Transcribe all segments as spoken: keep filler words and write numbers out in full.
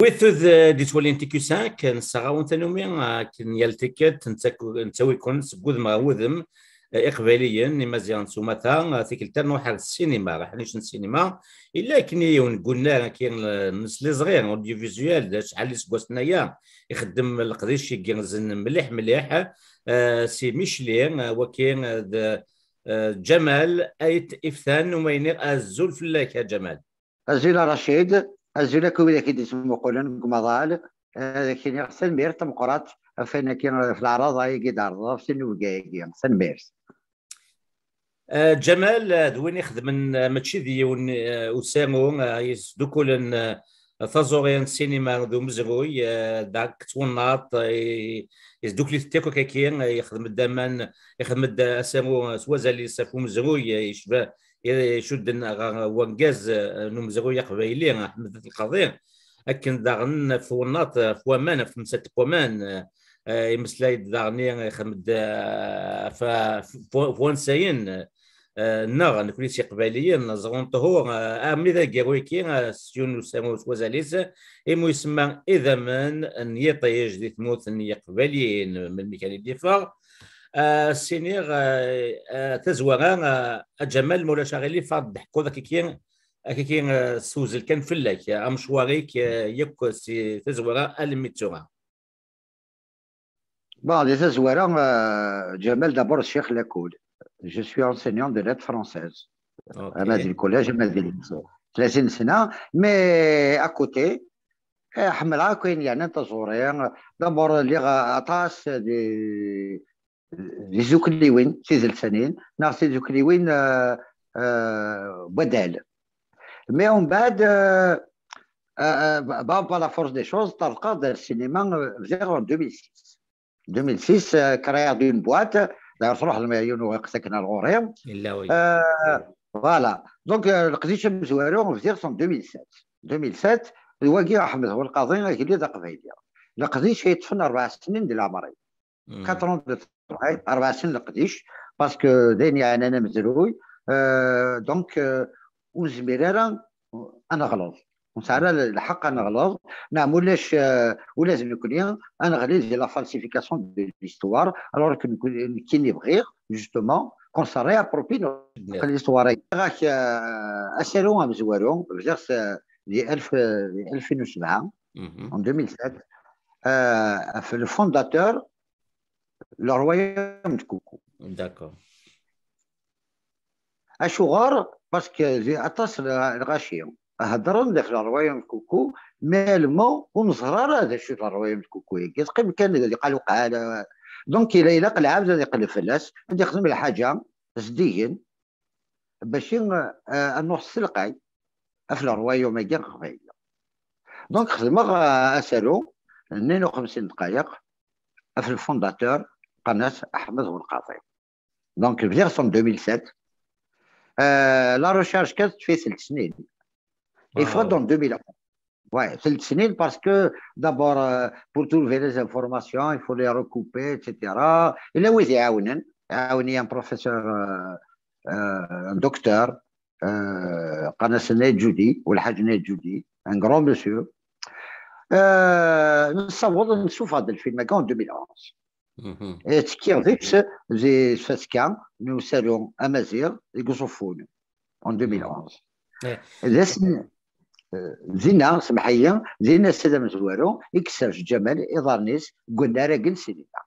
Wid tud, eh, d-ittwalin T Q cinq, nessaɣ-awen tanumi, eh, akken yal tikkelt, nettaku-, nettawi-ken seg wudem ɣer wudem, eh, Iqbayliyen, Imaziɣen s umata, eh, tikkelt-a nruḥ ar ssinima, ar aḥric n ssinima. Yella akken yiwen n unnar akkin, eh, n sliẓri, audiovisuel, d acḥal iseggasen aya, ixeddem leqdic igerrzen mliḥ, mliḥ. Eh, si Micli, eh, waki, eh, d, eh, Ǧamal Ayt Iftan, umayni, azul fell-ak, a Ǧamal. Azul a Racid, azul akk wid akk i d-ittmuqulen deg umaḍal, ad ak-iniɣ tanemmirt tameqqrant ɣef wayen akk, ɣef leɛraḍa-agi i d-tɛerḍeḍ, ɣef tinubga-agi. Tanemmirt. Eh, Ǧamal, eh, d win ixedmen, eh, mačči d yiwen, eh, usaru, eh, yesdukulen, eh, taẓuri n ssinima d umezruy, eh, d ak twennaḍt, eh, yesdukli-t akk akaki, eh, yexdem-d aman, yexdem-d asaru s wazal-is ɣef umezruy, eh, yecba icudden ɣer urgaz, eh, n umezruy aqbayli, Ḥmed At Lqaḍi, akken daɣen ɣef twennaḍt, ɣef waman, ɣef temsalt n waman, eh, eh, imeslay-d daɣen, ixdem-d, eh, ɣef, ɣef, ɣef wansayen, eh, nneɣ, nekni s Iqbayliyen, Ẓru n Ṭhur, eh, armi d aneggaru-agi, eh, s yiwen n usaru s wazal-is, imi ur isemma Idammen n yiṭij di tmurt n Yiqbayliyen, melmi kan i d-yeffeɣ. Eh, s-iniɣ, eh, eh, tazwara, eh, a Ǧamal, ma ulac aɣilif, ad d-teḥkuḍ akiki, akiki, eh, s tewzel kan fell-ak, eh, amecwar-ik, eh, yakk si tazwara almi d tura. Bon, di tazwara, euh, Ǧamal, d'abord, ccix lakul. Je suis enseignant de lettres françaises. Ok. Ama di lkullaj, ama di lycée. Tlatin sna, mais à côté, eh, ḥemmleɣ akk ayen yeɛnan taẓuri. D'abord, liɣ aṭas di, di tdukliwin tidelsanin, neɣ tidukliwin, euh, euh, n waddal. Mais umbeɛd, euh, euh, euh, par, par la force des choses, ṭṭerḍqeɣ-d ar ssinima, euh, bdiɣ en deux mille six. Deux mille six, euh, créiɣ-d une boîte, d'ailleurs, truḥ lmir yiwen uɣiq sakken ar ɣur-i. Yella, oui. Euh, voilà. Donc, euh, leqdic amezwaru, bdiɣ-t en deux mille sept. Deux mille sept, d wagi Ḥmed At Lqaḍi, agellid aqbayli. Leqdic ay yeṭṭfen rebɛa snin di leɛmer-iw. Mhm. Quatre ans de travail, rebɛa snin leqdic, parce que d ayen yeɛnan amezruy, euh, donc, euh, ur nezmir ara ad neɣleḍ. Ur nesɛi ara lḥeqq ad neɣleḍ, neɣ ma ulac, euh, ula d nekkni, ad neɣli di la falsification de l'histoire, alors que nekkni, nekkini bɣiɣ, justement, qu'on se réapproprie l'histoire. Ɣak, euh, asaru amezwaru, bdiɣ-t, euh, di alef, di alfin u sebɛa, mhm, en deux mille sept, euh, le fondateur, le royaume de Coucou. D'accord. Acuɣer? Parce que di aṭas n lɣaci heddren ɣef le royaume de Coucou, mais alma ur neẓri ara d acu le royaume de Coucou-agi. Teqqim kan di qaluqal. Donc, il ilaq lɛebd ad iqelleb fell-as, ad ixdem lḥaǧa zeddigen, bac, euh, ad nuɣ s telqay ɣef le royaume-agi aqbayli. Donc, xedmeɣ, euh, asaru, tnin u xemsin dqayeq, ɣef le fondateur, qqaren-as Ḥmed At Lqaḍi. Donc, bdiɣ-t en deux mille sept. Euh, la recherche kan teṭṭef-iyi telt snin. Yeffeɣ-d en deux mille onze. Ouais, telt snin parce que d'abord, euh, pour trouver les informations, il faut les recouper, et cetera. Yella wid iɛawnen, iɛawen-iyi un professeur, euh, euh, un docteur, euh, qqaren-as Nayt Djoudi, Lḥaǧ Nayt Djoudi, un grand monsieur. Euh, nessaweḍ nessufeɣ-d lfilm-agi en deux mille onze. Mhm. Eh, ttekkiɣ deg-s di tfaska n usaru amaziɣ deg Uẓeffun, en deux mille onze. Eh. D ass n, eh, dinna, semḥ-iyi, dinna ass-a d amezwaru, i yesserj Ǧamal iḍarren-is deg unnar-agi n ssinima.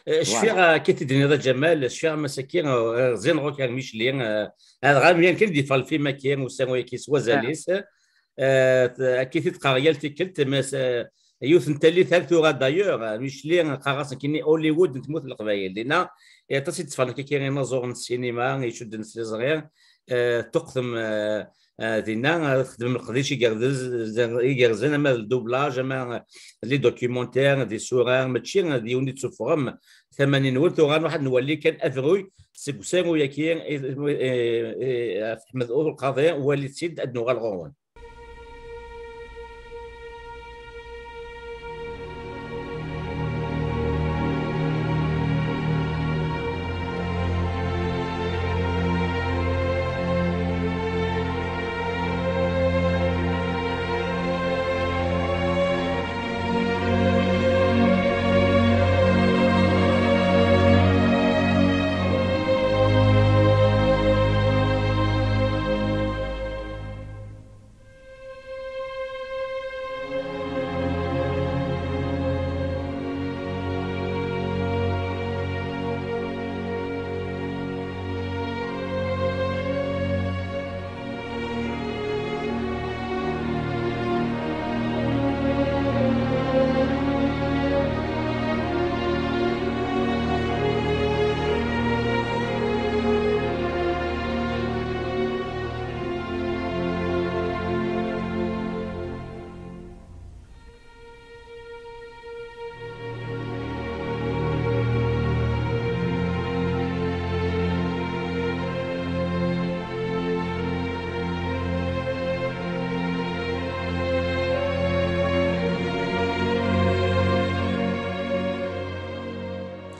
Eh, cfiɣ, voilà, eh, akka i t-id-tenniḍ a Ǧamal, cfiɣ masaki, eh, ɣer ẓin ɣur-k ar Micli, eh, dɣa mi kan d-yeffeɣ lfilm-agi, usaru-agi s wazal-is, eh, t-, akka i t-id-qqareɣ yal tikkelt, mais, eh, yiwet n tallit ar tura, d'ailleurs, eh, Micli, qqareɣ-as nekkini Hollywood n tmurt n Leqbayel. Dinna, eh, aṭas i d-tteffɣen akka inaẓuren n ssinima, icudden s liẓri, eh, tuqtem, eh, eh, dinna, eh, txedmem leqdic igerrez-, igerrzen, ama d le doublage, ama d les documentaires, d isura, mačči d yiwen i d-tuffɣem tamanin-nwen, tuɣal waḥed nwali kan abruy seg usaru-agi, eh, eh, eh, ɣef Ḥmed At Lqaḍi, walit-tt-id, ad nuɣal ɣur-wen.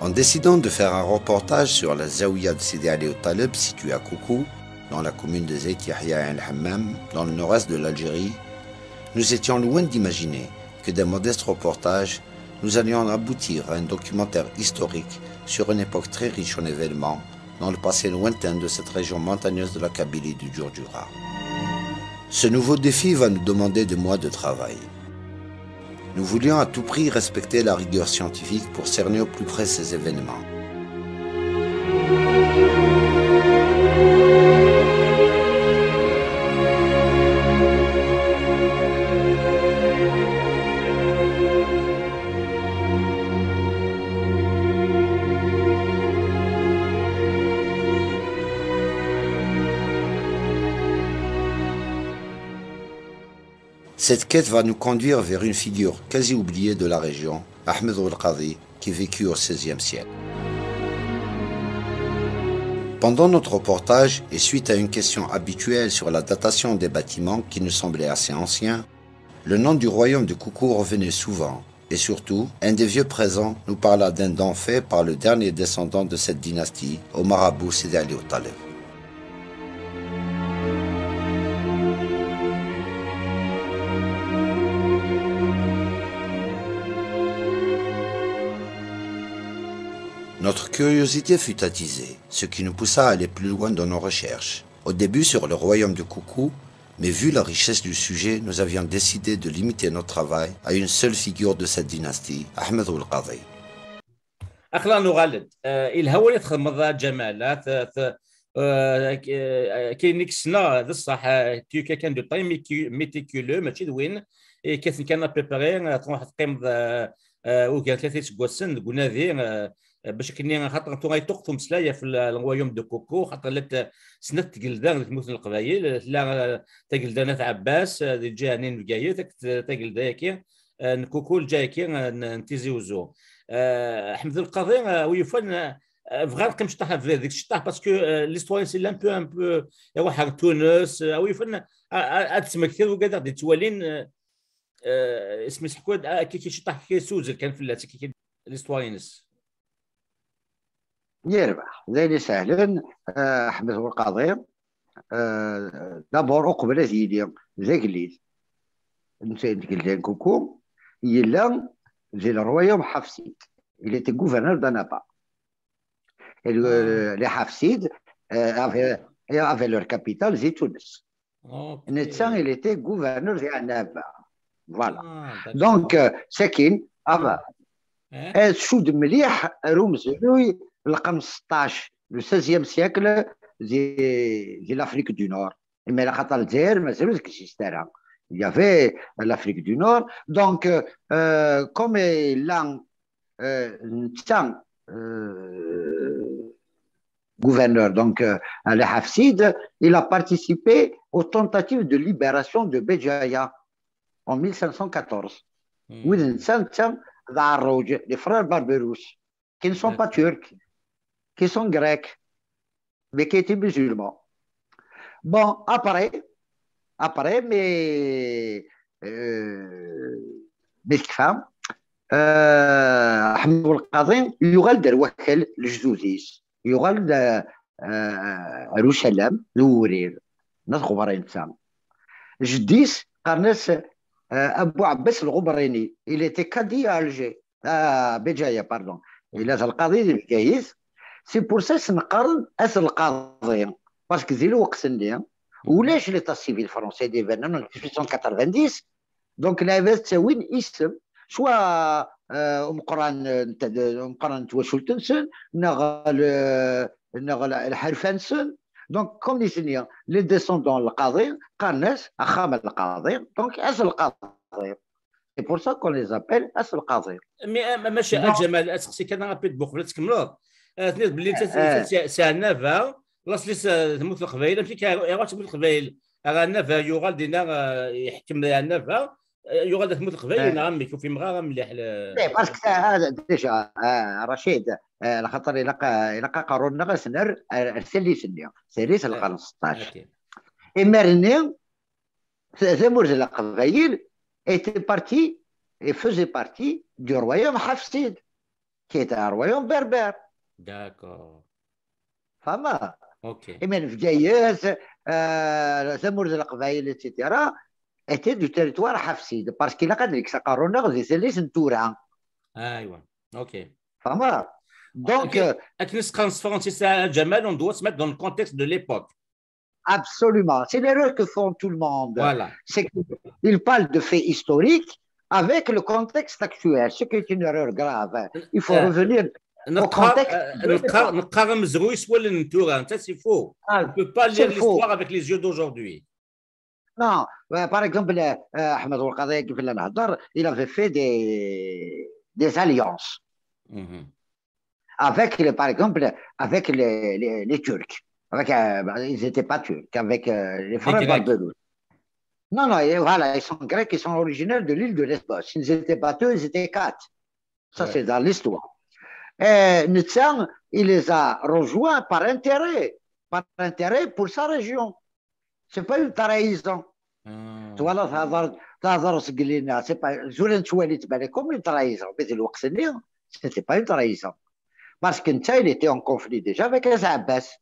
En décidant de faire un reportage sur la Zawiya de Sidi Ali Taleb, située à Koukou, dans la commune de Zeit Yahya Ain El Hammam, dans le nord-est de l'Algérie, nous étions loin d'imaginer que d'un modeste reportage, nous allions aboutir à un documentaire historique sur une époque très riche en événements dans le passé lointain de cette région montagneuse de la Kabylie du Djurdjura. Ce nouveau défi va nous demander des mois de travail. Nous voulions à tout prix respecter la rigueur scientifique pour cerner au plus près ces événements. Cette quête va nous conduire vers une figure quasi oubliée de la région, Ahmed Oulqadi, qui vécut au seizième siècle. Pendant notre reportage, et suite à une question habituelle sur la datation des bâtiments qui nous semblait assez ancien, le nom du royaume de Koukou revenait souvent. Et surtout, un des vieux présents nous parla d'un don fait par le dernier descendant de cette dynastie au marabout Sidi Ali Taleb. Notre curiosité fut attisée, ce qui nous poussa à aller plus loin dans nos recherches. Au début, sur le royaume de Koukou, mais vu la richesse du sujet, nous avions décidé de limiter notre travail à une seule figure de cette dynastie, Ahmed Oulqadi. Aql-aɣ nuɣal-d. Eh, ilha wali txedmeḍ a Ǧamal, ah, t- t- eh, k- eh, kayen i k-ssneɣ d ṣṣeḥ, eh, tu es quelqu'un de très mécu- méticuleux, mačči d win yekkaten kan à peu près, eh, truḥ teqqimeḍ, eh, eh, ugar tlata iseggasen deg unadi, eh, bac akken, xaṭer tura iṭuqet umeslay ɣef le royaume de Koukou, xaṭer llant snat tgelda di tmurt n Leqbayel, tella, eh, tagelda n At Ɛebbas, eh, di lǧiha-nni n Bgayet, akked tagelda-agi, eh, n Koukou, lǧiha-agi, eh, n n Tizi Uzzu. Eh, Ḥmed Lqaḍi, eh, wi yufan, eh, bɣiɣ ad neqqim ciṭṭaḥ deg ciṭṭaḥ, parce que, eh, l'histoire c'est un peu, un peu, iruḥ ɣer Tunes, eh, wi yufan, a- a- ad d-tesmektiḍ wigad aɣ-d-yettwalin, eh, eh, isem-is ḥku-d, ah, kiki ciṭṭaḥ, kiki s uzzel kan fell-as, kiki l'histoire-ines. Yerbeḥ, d ayen isehlen, eh, Ḥmed Ulqaḍi, eh, d'abord, uqbel ad yili d agellid n n Gelda n Kuku, yella di le royaume Hafsid. Il était gouverneur d'Annaba. Et le, les Hafsides, euh, avaient, avaient leur capitale di Tunes. Netta, il était gouverneur di Annaba. Voilà. Donc, euh, sakin, ah, ad tcudd mliḥ ar umezruy n lxemseṭṭac, le seizième siècle, di, di l'Afrique du Nord. Imir axaṭer Lezzayer mazal ur tgezzist ara. Il y avait l'Afrique du Nord. Donc, euh, euh, comme il a, euh, netta, euh, gouverneur, donc, euh, à les Hafsides, il a participé aux tentatives de libération de Béjaïa en mille cinq cent quatorze. Wid netta, netta d Ɛerruj, les frères Barberousse, qui ne sont pas turcs, qui sont grecs, mais qui étaient musulmans. Bon, après, après, mais, euh, mais kfa, euh, Ḥmed Ulqaḍi yuɣal-d ar wakal lejdud-is, yuɣal-d, euh, euh, ar Ucalam d Uwrir, n At Ɣebṛin netta. Jeddi-s qqaren-as, euh, Abu Ɛebbas Lɣebṛini, il était cadi à Alger, à Béjaïa, pardon. Yella d lqaḍi di Bgayet. C'est pour ça i s-neqqaren At Lqaḍi, parce que di lweqt-nni, ulac l'état civil français, d-ibanen en mille huit cent quatre-vingt-dix, Donc, lɛibad ttawin isem, soit, euh, umeqqran n tad-, umeqqran n twacult-nsen, neɣ le-, neɣ le-, lḥerfa-nsen. Donc, comme nitni, les descendants n lqaḍi, qqaren-as axxam n lqaḍi, donc, as lqaḍi. C'est pour ça qu'on les appelle as lqaḍi. Mais, euh, maca, donc, a Ǧamal, ad seqsi kan rapide, bu qbel ad tkemmleḍ. Euh, tenniḍ belli, euh, c'est, c'est, c'est Ɛennaba, l'asli-s, euh, tmurt n Leqbayel, amek i iruḥ tmurt n Leqbayel? Ɛennaba yuɣal dinna, euh, iḥkem Ɛennaba, euh, yuɣal d tmurt n Leqbayel, neɣ amek? Ur fhimeɣ ara mliḥ. Eh, parce que, euh, déjà, euh, Rachid, euh, lxaṭer ilaq, ilaq aqerru-nneɣ ad s-nerr ar, ar tallit-nni, tallit n lqern seṭṭac. Imir-nni, t-, tamurt n Leqbayel était partie et faisait partie du royaume hafsid, qui était un royaume berbère. D'accord. Fahmeḍ? Ok. Imir Bgayet, euh, tamurt n Leqbayel, et cetera, était du territoire hafsid, parce qu'il a quand même sa corona des élites en Touran. Aywa. Ok. Fahmeḍ? Donc, euh, akken i s-qqaren s tefransist, a Ǧamal, on doit se mettre dans le contexte de l'époque. Absolument. C'est l'erreur que font tout le monde. Voilà. C'est qu'ils parlent de faits historiques avec le contexte actuel, ce qui est une erreur grave. Il faut Euh, revenir au neqqar, contexte euh, de neqqar, l'époque. Neqqar amezruy s wallen n tura, netta, c'est faux. Ah, On peut pas c'est lire faux. L'histoire avec les yeux d'aujourd'hui. Non, euh, par exemple, euh, Ahmed Oulqadi, il avait fait des, des alliances Mhm. avec, les, par exemple, avec les, les, les Turcs. Avec, euh, bah, ils n'étaient pas turcs, avec, euh, les frères Grecs. Barberousse. Non, non, et voilà, ils sont grecs, ils sont originaires de l'île de Lesbos. Ils n'étaient pas deux, ils étaient quatre. Ça, Ouais. C'est dans l'histoire. Et Nizam, il les a rejoints par intérêt, par intérêt pour sa région. C'est pas une trahison. Ah. Voilà, ça va, ça va, c'est pas, je ne suis pas comme une trahison, mais c'est, c'était pas une trahison. Parce que Nizam, il était en conflit déjà avec les Abbas.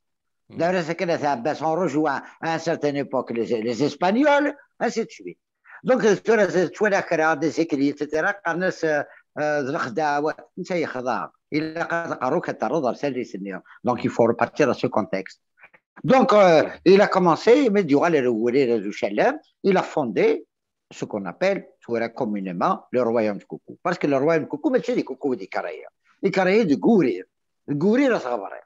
Mm. D'ailleurs, c'est que les Abbas ont rejoint à une certaine époque les, les Espagnols, ainsi de suite. Donc, tura ttwalaɣ kra des écrits, et cetera, qqaren-as, euh, euh, d lexdeɛ, netta yexdeɛ. Ilaq ad tqerru kan terreḍ ar tallit-nni. Donc, il faut repartir à ce contexte. Donc, euh, il a commencé, mais durant les Rouwirira d Ucallam, il a fondé ce qu'on appelle tura communément le royaume de Coucou. Parce que le royaume de Coucou, mačči d Coucou i d-ikerrez. Ikerrez deg Wewrir. Deg Wewrir At Ɣebri.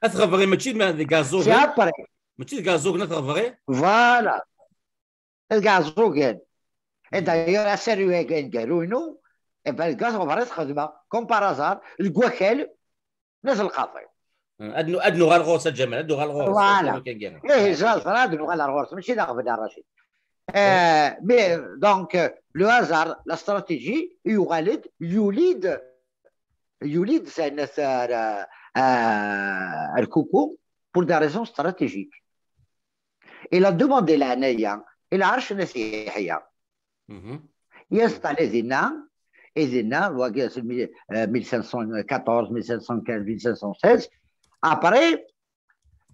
At Ɣebri mačči d, deg C'est Iɛeẓẓugen. Après. Mačči deg Iɛeẓẓugen At Ɣebri. Voilà. Deg Iɛeẓẓugen. Et d'ailleurs, asaru-agi aneggaru-inu, eh ben, deg At Ɣebri i t-xedmeɣ, comme par hasard, deg wakal n At Lqaḍi. Ad nu-, ad nuɣal ɣur-s, a Ǧamal, ad nuɣal ɣur-s. Voilà. Kan kan. Eh, ẓra, ẓra, ad nuɣal ar ɣur-s, mačči d aɣbel ar Racid. Euh, mais donc, euh, le hasard, la stratégie, yuɣal-d, yuli-d, yuli-d Sanet ar, euh, ar Kuku pour des raisons stratégiques. Il a demandé leɛnaya i Lɛerc n At Yeḥya. Mhm. Il est installé dinna, et dinna, wagi, c'est mille, euh, mille cinq cent quatorze, mille cinq cent quinze, mille cinq cent seize. Après,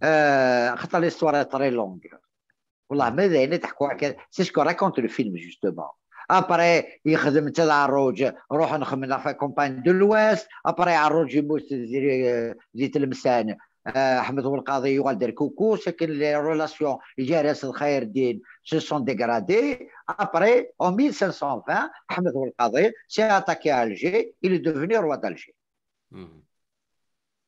euh, xaṭer l'histoire est très longue. Wallah, ma d ayen i d-ḥkuɣ akka, c'est ce que raconte le film, justement. Après, yexdem d taɛerruǧ, ruḥen xedmen la campagne de l'Ouest. Après, Ɛerruǧ yemmut di, di Tlemsan. Euh, Ḥmed Welqaḍi yuɣal-d ar Kuku, c'est que les relations gar-as d Xayreddin se sont dégradées. Après, en mille cinq cent vingt, Ḥmed Welqaḍi s'est attaqué à Alger, il est devenu roi d'Alger. Mhm.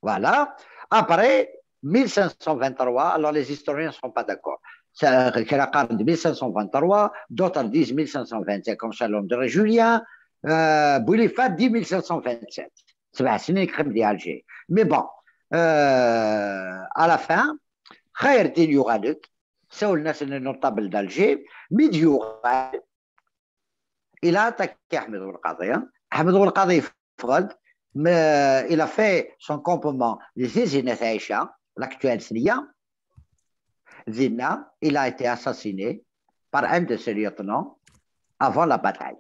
Voilà. Après, mille cinq cent vingt-trois, alors les historiens ne sont pas d'accord. C'est, euh, kra qqaren-d mille cinq cent vingt-trois, d'autres disent mille cinq cent vingt-cinq, comme Chalon de Julien. Euh, Boulifat dit mille cinq cent vingt-sept. Sebɛ snin i yeqqim di Alger. Mais bon, euh, à la fin, Xayreddin yuɣal-d, sawlen-as les notables d'Alger, mi d-yuɣal, il a attaqué Ḥmed Welqaḍi, hein. Ḥmed Welqaḍi yeffeɣ-d, mais il a fait son campement di Tizi n At Ɛica, l'actuelle Sniya. Dinna, il a été assassiné par un de ses lieutenants avant la bataille.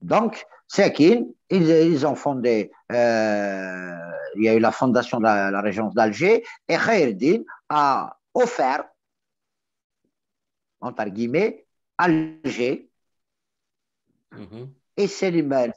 Donc, c'est qu'ils, ils ont fondé, euh, il y a eu la fondation de la, la régence d'Alger, et Xayreddin a offert, entre guillemets, Alger, Mhm. et Selim,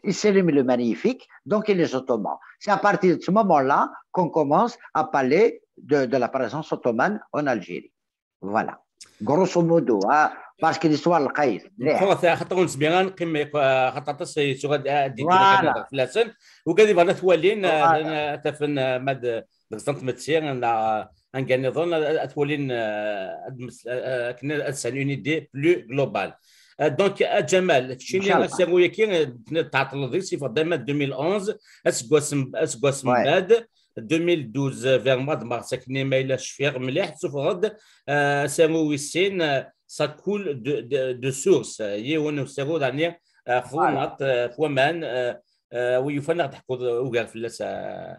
et Selim le Magnifique, donc et les Ottomans. C'est à partir de ce moment-là qu'on commence à parler de, de la présence ottomane en Algérie. Voilà. Grosso modo, ah, parce que l'histoire lqayet. Mliḥ. Xaṭer ur nezmir ara neqqim, eh, xaṭer aṭas yettugad ad d-yeddun. Voilà. Fell-asen. Ugad ibɣan ad t-walin, eh, voilà, ad t-afen, eh, ma d, deg ẓẓan tmetti, neɣ, eh, anga nniḍen, ad, ad t-walin, eh, ad mes-, eh, eh, akken ad sɛun une idée plus globale. Eh, donc, a Ǧamal, keččini, inchallah, asaru-agi, eh, tɛeṭṭleḍ deg-s, yeffeɣ-d ama deux mille onze, aseggas n, aseggas n, ouais, bad, deux mille douze, vers mois de mars, akken ma yella cfiɣ mliḥ, tessufɣeḍ-d, euh, asaru wis sin, euh, ça coule de, de, de source, euh, yiwen usaru, daɣni, euh, xḍunaṭ, euh, f waman, euh, euh, wi yufan ad ɣ-d-teḥkuḍ ugar fell-as, euh,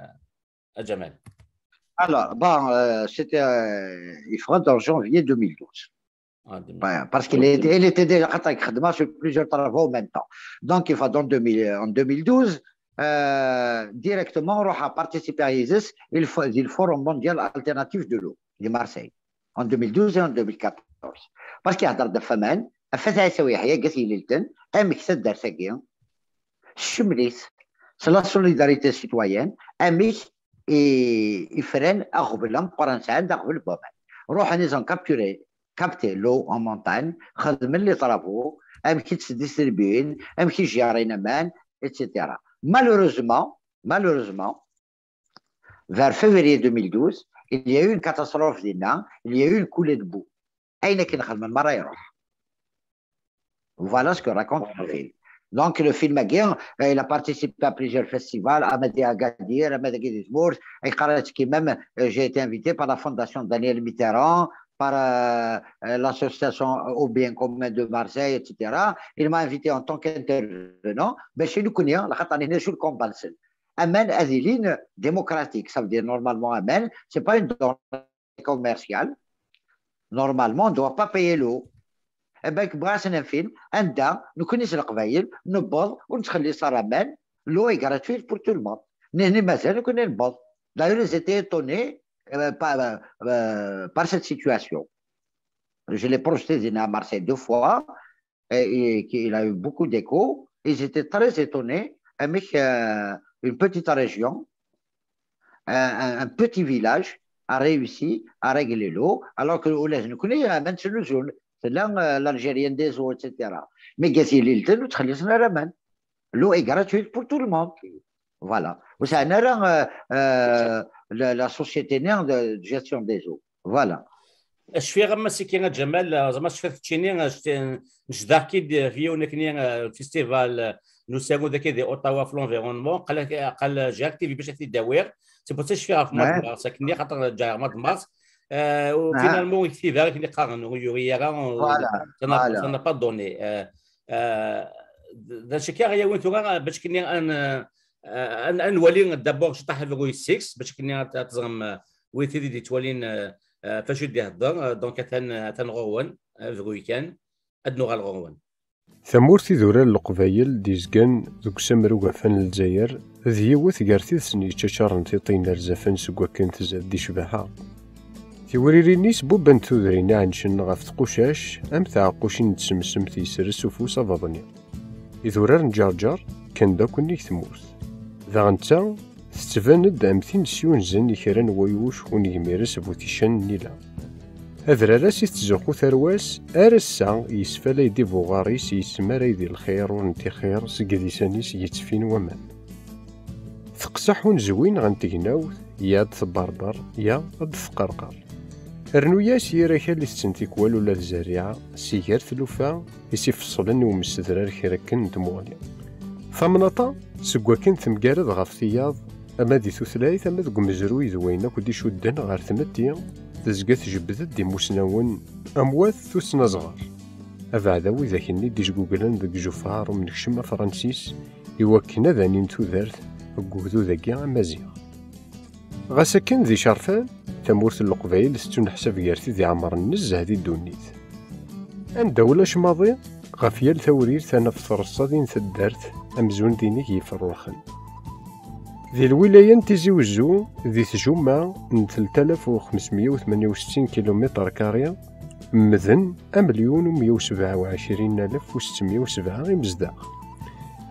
a Ǧamal. Alors, bon, euh, c'était, euh, il faudra dans janvier deux mille douze. Ah, deux mille douze. Voilà, parce qu'il, ok, était, il était déjà, خاطر خدمة sur plusieurs travaux en même temps. Donc, il faut dans deux mille, en deux mille douze, euh, directement, on a participé à ISIS, il faut, le Forum mondial alternatif de l'eau de Marseille, en deux mille douze et en deux mille quatorze. Parce qu'il y a des femmes, ɣef At Ɛisa Uyeḥya, gat yililten, amek taddart-agi, s ccemlit, s la solidarité citoyenne, amek i, i fran aɣbel ameqqran sɛan d aɣbel n waman. Ruḥen, ils ont capturé, capté l'eau en montagne, xedmen les travaux, amek i tt-distribuyen, amek i gérin aman, et cetera. Malheureusement, malheureusement, vers février deux mille douze, il y a eu une catastrophe dinna, il y a eu une coulée de boue. Ayen akken xedmen merra iruḥ. Voilà ce que raconte le film. Donc, le film-agi, euh, il a participé à plusieurs festivals, ama di Agadir, ama dagi di tmurt, et même, euh, j'ai été invité par la Fondation Daniel Mitterrand, par, euh, euh, l'association Au Bien Commun de Marseille, et cetera. Il m'a invité en tant qu'intervenant. Ben, chez nous, on a le combat. Aman ad ilin démocratique, ça veut dire normalement aman, c'est pas une denrée commerciale. Normalement, on ne doit pas payer l'eau. Eh ben, bɣiɣ ad s-nini, anda, nekkni s Leqbayel, newweḍ, ur nettxelliṣ ara aman, l'eau est gratuite pour tout le monde. Nihni mazal nekkni newweḍ. D'ailleurs, ils étaient étonnés, euh, par, euh, par cette situation. Je l'ai projeté à Marseille deux fois, et, et qu'il a eu beaucoup d'écho. Ils étaient très étonnés. Amek, euh, une petite région, un, un, un petit village a réussi à régler l'eau, alors que ula d nekkni, aman ttnuzun, tella, euh, l'Algérienne des eaux, et cetera. Mais gat yililten ur ttxelliṣen ara aman. L'eau est gratuite pour tout le monde. Voilà. Ur sɛin ara, euh, euh, la, la société de, de gestion des eaux. Voilà. Cfiɣ am ass-agi a Ǧamal, zeɛma cfiɣ keččini, eh, cti-, necdeɣ-k-id, eh, fi yiwen akkenni, eh, festival, eh, n usaru dagi di Ottawa f l'environnement, qal, qal j'ai activé bac ad t-id-awiɣ. C'est pour ça cfiɣ ɣef mois de mars, akkenni xaṭer ǧǧiɣ mois de mars. Eh, u finalement i ktibeɣ akken i qqaren, ur yuri ara, u ça n'a, ça n'a pas donné. Eh, eh, d, d acu akka ɣ-yawin tura, eh, bac akkenni ad n-, eh, ad n-, ad nwali d'abord ciṭṭaḥ abrid seg-s, bac akkenni ad, ad teẓrem, eh, wid tid i d-yettwalin, eh, eh, f acu i d-ihedder, eh, donc atan, atan ɣur-wen, eh, bru kan, ad nuɣal ɣur-wen. Tamurt idurar n Leqbayel d-izgan deg usammer ugafan n Lezzayer, d yiwet gar tidet-nni yeččačaren tiṭ n Inerzafen seg wakken tzad di ccbaḥa. Tiwririn-is bubbent tudrin iɛencen ɣef tqucac am tɛeqqucin n tsemsemt yesres ufus abaḍni. Idurar n Ǧerǧer kkan-d akk nnig tmurt. Daɣ netta tettban-d am tin s-yunzen i kra n wayuc unegmir-s bu tican n Nila. Adrar-as i tettzuxxu tarwa-s ar ass-a yesfalay-d ibuɣar-is yesmaray di lxir ur nṭixir seg idisan-is yettfin waman. Teqseḥ unezwi neɣ n tegnawt, ya ad tberber, ya ad tqerqer. Rnu-yas yir akal itetten tikwal ula d zerriɛa, si gar tlufa i s-ifeṣṣlen i umsedrar kra akken n tmuɣli. Tamnaḍt-a, seg wakken temgarad ɣef tiyaḍ, ama di tutlayt, ama deg umezruy d wayen akk d-icudden ɣer tmetti, tezga tjebbed-d imusnawen am wat tussna ẓɣer. Abeɛda widak-nni d-ijguglen deg ijufar umnekcem afransis, i wakken ad anin tudert deg ugdud-agi amaziɣ. Ɣas akken d icerfan, tamurt n Leqbayel tettuneḥsab gar tid iɛemren nezzeh di ddunit. Anda ulac maḍi, ɣef yal tawrirt ad naf treṣṣadin n taddart amzun d inig yefrurxen. Di lwilaya n Tizi Wezzu, di tjumma n telt alaf u xemsmya u tmenya u settin kilumitr kari, mmden amelyun u mya u sebɛa u ɛecrin alef u setmya u sebɛa imezdaɣ.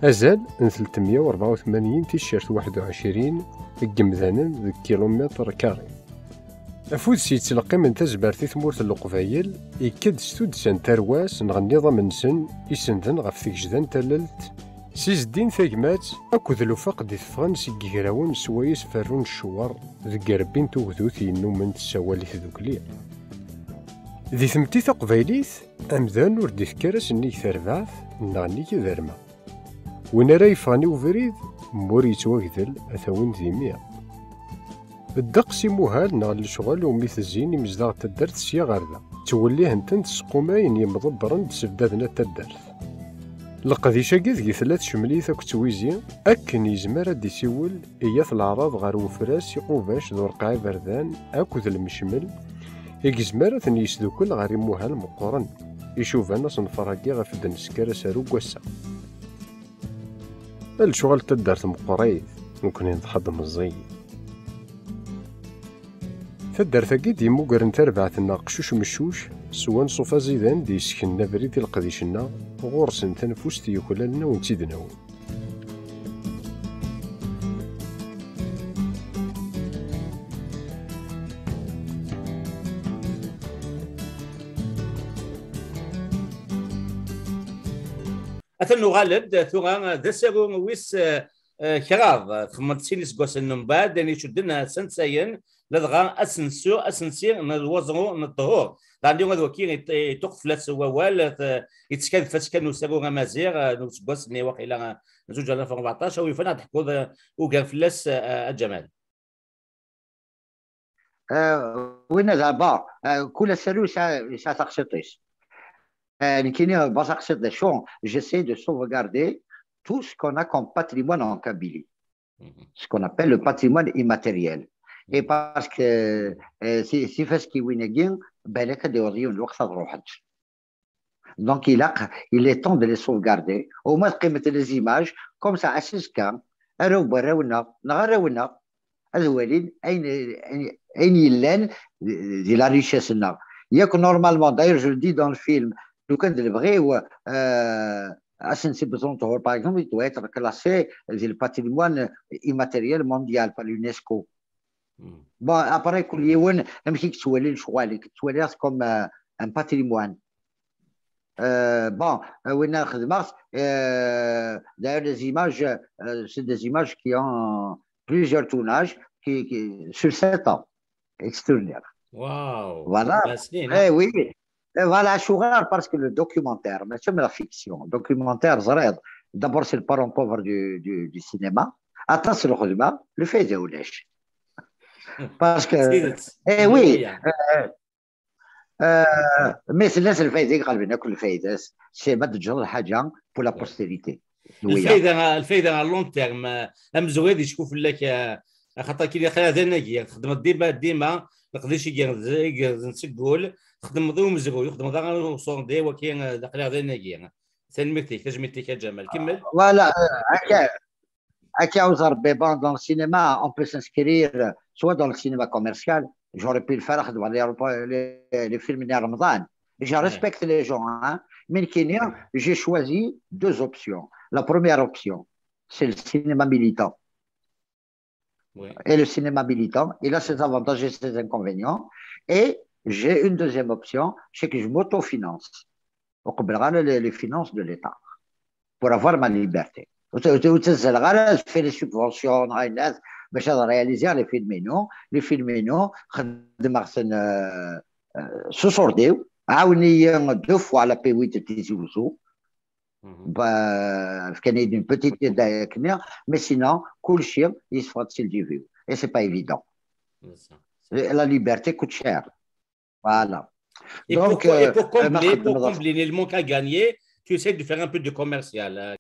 Azal n tletmya u rebɛa u tmanyin ticcert waḥed u ɛecrin n yemdanen deg kilumitr kari. Afud s yettleqqimen tazmert i tmurt n Leqbayel, ikka-d s tuddsa n tarwa-s neɣ nniḍam-nsen isenden ɣef tgejda n tallelt, s izeddin tagmat akked lufeq d-iteffɣen seg yigrawen swayes ferrun ccwer deg irebbi n tugdut yennumen tessawal i tdukli. Di tmetti taqbaylit, amdan ur d-ifekk ara sennig terbaɛt neɣ nnig iderma. Win ara yeffɣen i ubrid, ma ur yettwagdel, ad t-awin d imi. Ddeqs imuhal neɣ lecɣal umi tezzin imezdaɣ n taddart sya ɣer da, ttwellihen-ten tseqqumay n yimḍebbren d-sebdaden at taddart. Leqdic-agi deg-i tella tcemlit akked twizi, akken yezmer ad d-isiwel i yat leɛraḍ ɣer wefras, iqubac d urqeɛ iberdan akked lmecmel, i yezmer ad ten-yesdukel ɣer imuhal meqqren, icuban asenfar-agi ɣef d-nesker asaru n wass-a. A lecɣal n taddart meqqrit, nekkni nḍḥa-d meẓẓiyit. Taddart-agi d-yemmugren tarbaɛt-nneɣ qcuc meccuc, s wanṣuf aẓidan d-yesken abrid i leqdic-nneɣ, ɣur-sen tanfust yuklalen a wen-tt-id-nawi. Atan nuɣal-d tura d asaru wis eh, eh, kraḍ, txedmeḍ sin iseggasen n umbeɛd, ayen icudden, eh, sansayen, ladɣa asensu, asensi n lweẓru n ṭṭhur. Daɣen ad waki yeṭṭuqet fell-as wawal, eh, yettekka deg tfaska n usaru amaziɣ, eh, n useggas-nni waqila, eh, n zuǧ alaf u rbeɛṭac, aw yufan ad d-teḥkuḍ, eh, ugar fell-as, eh, eh, a Ǧamal. Winna d aba, kul asaru yesɛa taqsiṭ-is. Nekkini, aba, taqsiṭ d acu? J'essaie de sauvegarder tout ce qu'on a comme patrimoine en Kabylie, ce qu'on appelle le patrimoine immatériel. Et parce que si, si faskiwin-agi, balak ad d-yaweḍ yiwen lweqt ad ruḥent. Donc, il, a, il est temps de les sauvegarder. Au moins, qqimet les images, comme ça, ass-nni, arraw n warraw-nneɣ, neɣ arraw-nneɣ, ad walin ayen, ayen, ayen yellan di la richesse-nneɣ. Yak, normalement, d'ailleurs, je le dis dans le film, lukan d lebɣi-w, euh, asensi n Beẓru n Ṭhur, par exemple, il doit être classé di le patrimoine immatériel mondial par l'UNESCO. Bon, après, kul yiwen amek i yettwali lecɣal, yettwali-t comme, euh, un patrimoine. Euh, bon, euh, winna xedmeɣ-t, euh, d'ailleurs, les images, euh, c'est des images qui ont plusieurs tournages, qui, qui, sur sept ans, extraordinaire. Wow. Voilà. Eh oui. Et voilà, acuɣer, parce que le documentaire, mais c'est la fiction, documentaire, ẓriɣ, d'abord, c'est le parent pauvre du, du, du cinéma. Aṭas lxedma, lfayda ulac. Parce que, eh oui, euh, euh, mais c'est là, c'est le fait, c'est ma de la postérité. Lfayda, lfayda à long terme, amezruy ad yecfu fell-ak, axaṭer kili xir d anagi, txedmeḍ dima, dima, leqdic i igerrzen seg wul, txedmeḍ i umezruy, txedmeḍ ara uṣurdi, waki d aqliɣ d anagi. Tanemmirt-ik, tajmilt-ik a Ǧamal. Kemmel. Voilà, akka, akka, bon, dans le cinéma, on peut s'inscrire soit dans le cinéma commercial, j'aurais pu le faire, les, les, les films de Ramadan. Je respecte les gens, hein. Mais j'ai choisi deux options. La première option, c'est le cinéma militant. Oui. Et le cinéma militant, il a ses avantages et ses inconvénients. Et j'ai une deuxième option, c'est que je m'autofinance. Les, les finances de l'État pour avoir ma liberté. Ur ttazzaleɣ ara deffir les subventions, باش réaliser les films-inu, les films-inu, xedmeɣ-ten s uṣurdi-w, ɛawnen-iyi deux fois la P huit de Tizi Ouzou. Fkan-iyi-d une petite aide, mais sinon, kulci yeffeɣ-d si le début. Et c'est pas évident. La liberté coûte cher. Voilà. Et donc, pour, euh, pour combler, pour combler le manque à gagner, tu essaies de faire un peu de commercial.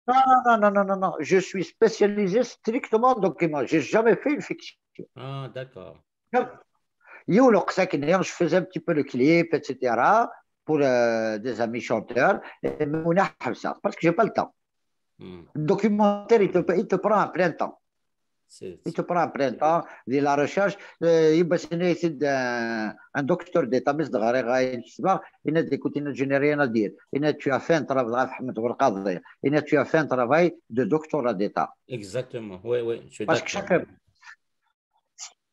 Non, non, non, non, non, non. Je suis spécialisé strictement en document. J'ai jamais fait une fiction. Ah, d'accord. Je faisais un petit peu le clip, et cetera, pour euh, des amis chanteurs. Et parce que j'ai pas le temps. Le documentaire, il te, il te prend en plein temps. Il te prend en plein temps de la recherche. Euh, il y a un docteur d'État, mais il a dit, écoute, je n'ai rien à dire. Il a dit, tu as fait un travail, il a dit, tu as fait un travail de doctorat d'État. Exactement, oui, oui, je suis d'accord. Parce que chaque,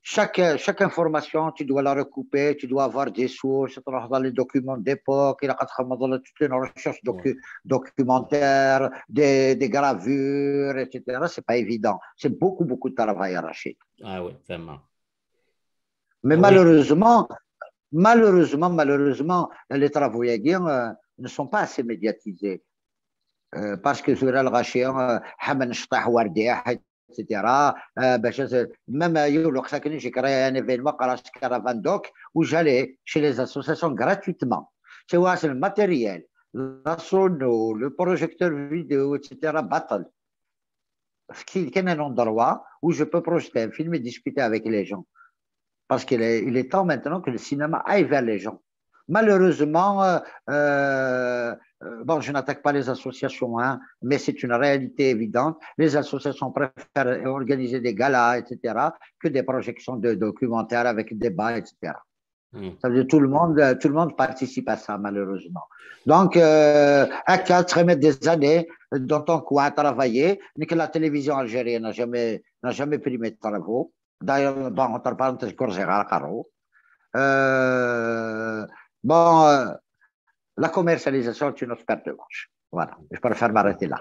chaque, chaque information, tu dois la recouper, tu dois avoir des sources, tu dois avoir les documents d'époque, il y a toutes les recherches docu- documentaires, des, des gravures, et cetera. C'est pas évident. C'est beaucoup, beaucoup de travail arraché. Ah oui, vraiment. Mais malheureusement, malheureusement, malheureusement, les travaux euh, ne sont pas assez médiatisés. Euh, parce que sur le rachet, euh, et cetera. Euh, même euh, j'ai créé un événement, Caravane Doc, où j'allais chez les associations gratuitement. C'est le matériel, la sono, le projecteur vidéo, et cetera. Battle. Qui est un endroit où je peux projeter un film et discuter avec les gens. Parce qu'il est, il est temps maintenant que le cinéma aille vers les gens. Malheureusement, euh, euh, bon, je n'attaque pas les associations, hein, mais c'est une réalité évidente. Les associations préfèrent organiser des galas, et cetera, que des projections de documentaires avec débats, et cetera. Ça veut dire tout le monde, tout le monde participe à ça, malheureusement. Donc, euh, à quatre, des années dans ton coin à travailler, mais que la télévision algérienne n'a jamais, n'a jamais pris mes travaux. D'ailleurs, bon, entre parenthèses, euh, bon, euh, la commercialisation est une autre paire de manches. Voilà, je préfère m'arrêter là.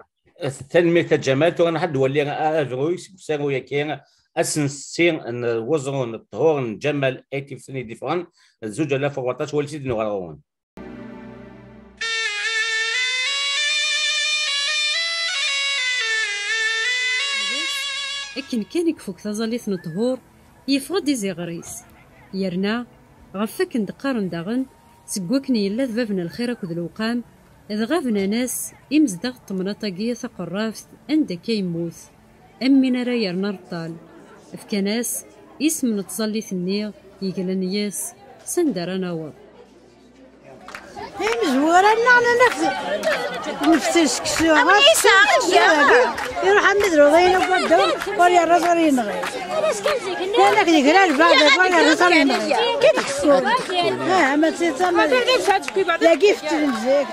Tanemmirt a Ǧamal, tura nḥad wali aḍru seg usaru-agi, asensi n wuẓru n ṭhur n Ǧamal At Ifsen i d-iffɣen, zuǧ alaf u rebɛṭac, wali-t-id neɣ ɣer ɣur-wen. Akken kan i ifuk taẓallit n ṭhur, yeffeɣ-d iziɣer-is. Yerna, ɣef wakken d-qqaren daɣen, seg wakken yella d bab n lxir akked lewqam, dɣa bnan-as imezdaɣ n temnaḍt-agi taqerrabt anda akka yemmut, am win ara yerren areṭṭal. Fkan-as isem n tẓallit-nni yeglan yes-s, s anda ara naweḍ. Imezwura-nneɣ nnan-ak nefsi seksu. Iruḥ am idruḍ ayen akk wadda ur yerraẓ ur yenɣi. Nnan-ak yegra lbaɛḍ ur yerraẓ ur yenɣi. Kif ḥessun. Ah, ma d tama dagi ifettlen zik.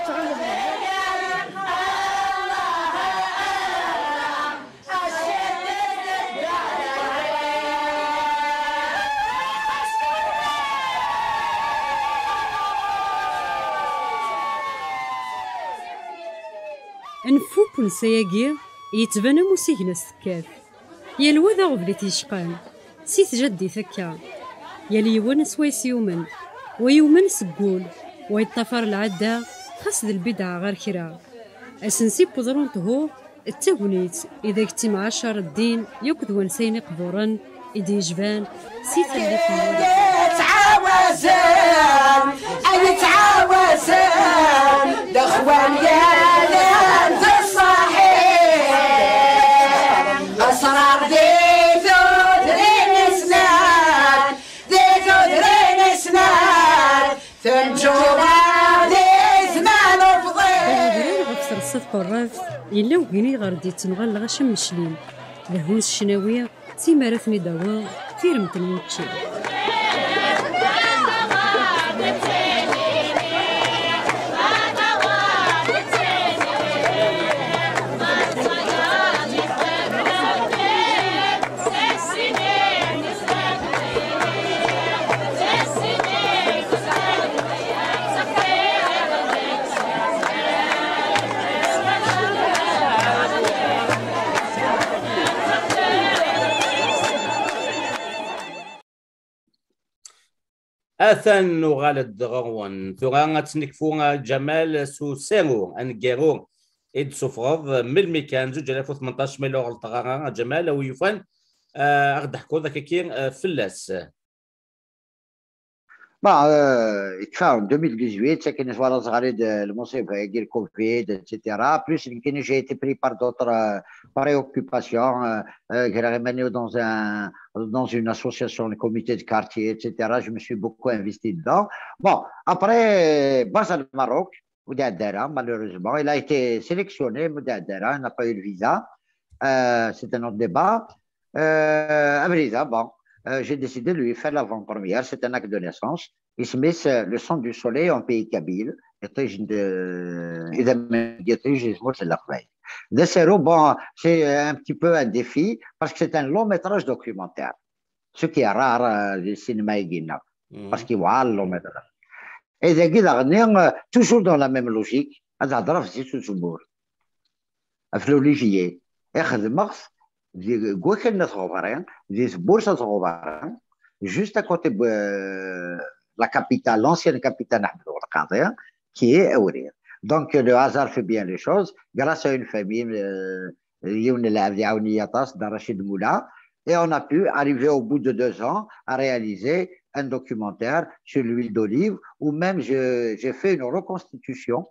Nfuk unsa-agi yettban am usigna s tekkat. Yal wa d aɣbel i t-yecqan, si tjaddit akka. Yal yiwen s wayes yumen, wa yumen seg wul, wa yeṭṭafar lɛadda, xas d lbidɛa ɣer kra. Asensi n weḍru n ṭhur, d tagnit ideg ttimɛacar ddin yakk d wansayen iqburen i d-yejban si tallit n wul. Yettɛawazen, ay yettɛawazen, d axwan yal d ṣṣaḥi. Asrar di tudrin snat, di tudrin snat. Ɣef terṣa tqerrabt, yella wegni ɣer d-yettenɣal lɣaci n Meclim. Lehhu s ccnawi, d timi ara ten-id-tawiḍ tiremt n wučči. Atan nuɣal-d ɣer-wen. Tura ad tt-nekfu a Ǧamal s usaru aneggaru i d-tessufɣeḍ melmi kan, zuǧ alaf u tmenṭac, ma yella ur ɣelṭeɣ ara a Ǧamal, a wi yufan, eh, ad ɣ-d-teḥkuḍ akkaki, eh, fell-as. Bon, euh, en deux mille dix-huit, c'est que nous voilà de le Covid, et cetera. Plus, j'ai été pris par d'autres euh, préoccupations. Euh, euh, dans, un, dans une association, le comité de quartier, et cetera. Je me suis beaucoup investi dedans. Bon, après, Bazar Maroc, malheureusement, il a été sélectionné, il n'a pas eu le visa. Euh, c'est un autre débat. Euh, Abrida, bon, euh, j'ai décidé de lui faire l'avant-première. C'est un acte de naissance. Il se met euh, le son du soleil en pays kabyle. Bon, c'est un petit peu un défi parce que c'est un long métrage documentaire. Ce qui est rare, euh, di ssinima-agi-nneɣ. Parce que yewɛer le long métrage. Et dagi daɣen, euh, toujours dans la même logique, ad hedreɣ ɣef Zzit Uzemmur, ɣef l'Olivier. I xedmeɣ-t di, deg wakal n At Ɣubri, di tewwurt At Ɣubri, juste à côté de, euh, la capitale, l'ancienne capitale Ahmed Ould Qadi, qui est Awrir. Donc, le hasard fait bien les choses. Grâce à une famille, euh, yiwen n lɛebd iɛawen-iyi aṭas, Dda Racid Moula, et on a pu arriver au bout de deux ans à réaliser un documentaire sur l'huile d'olive, où même je, j'ai fait une reconstitution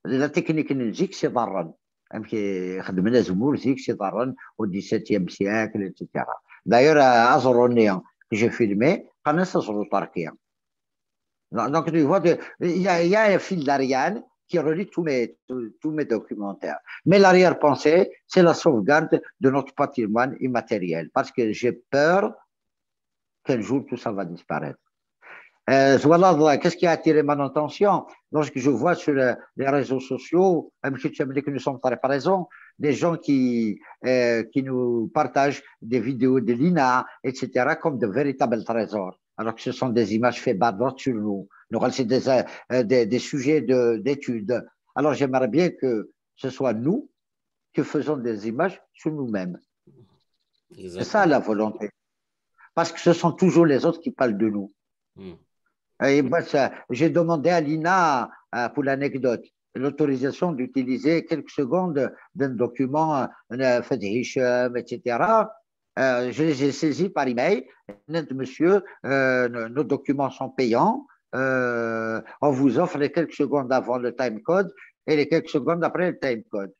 de la technique n zik s iḍarren. Amek i xedmen azemmur zik s iḍarren au dix-septième siècle, et cetera. D'ailleurs, euh, aẓru-nni que j'ai filmé, qqaren-as aẓru ṭerki. Donc, donc, tu vois, de- il y a, il y a un fil d'Ariane qui relie tous mes, tous, tous mes documentaires. Mais l'arrière-pensée, c'est la sauvegarde de notre patrimoine immatériel, parce que j'ai peur qu'un jour tout ça va disparaître. Euh, voilà, voilà, qu'est-ce qui a attiré mon attention lorsque je vois sur, euh, les réseaux sociaux, euh, monsieur Tchemlik, nous sommes très présents, des gens qui, euh, qui nous partagent des vidéos de l'INA, et cetera, comme de véritables trésors. Alors que ce sont des images faites bavard sur nous. Donc, c'est des, euh, des, des sujets de- d'étude. Alors, j'aimerais bien que ce soit nous qui faisons des images sur nous-mêmes. C'est ça la volonté. Parce que ce sont toujours les autres qui parlent de nous. Et moi, ça- j'ai demandé à l'INA, euh, pour l'anecdote, l'autorisation d'utiliser quelques secondes d'un document, euh, Fadhicham, et cetera. Euh, je les ai saisis par email. Monsieur, euh, nos, nos documents sont payants. Euh, on vous offre les quelques secondes avant le time code et les quelques secondes après le time code.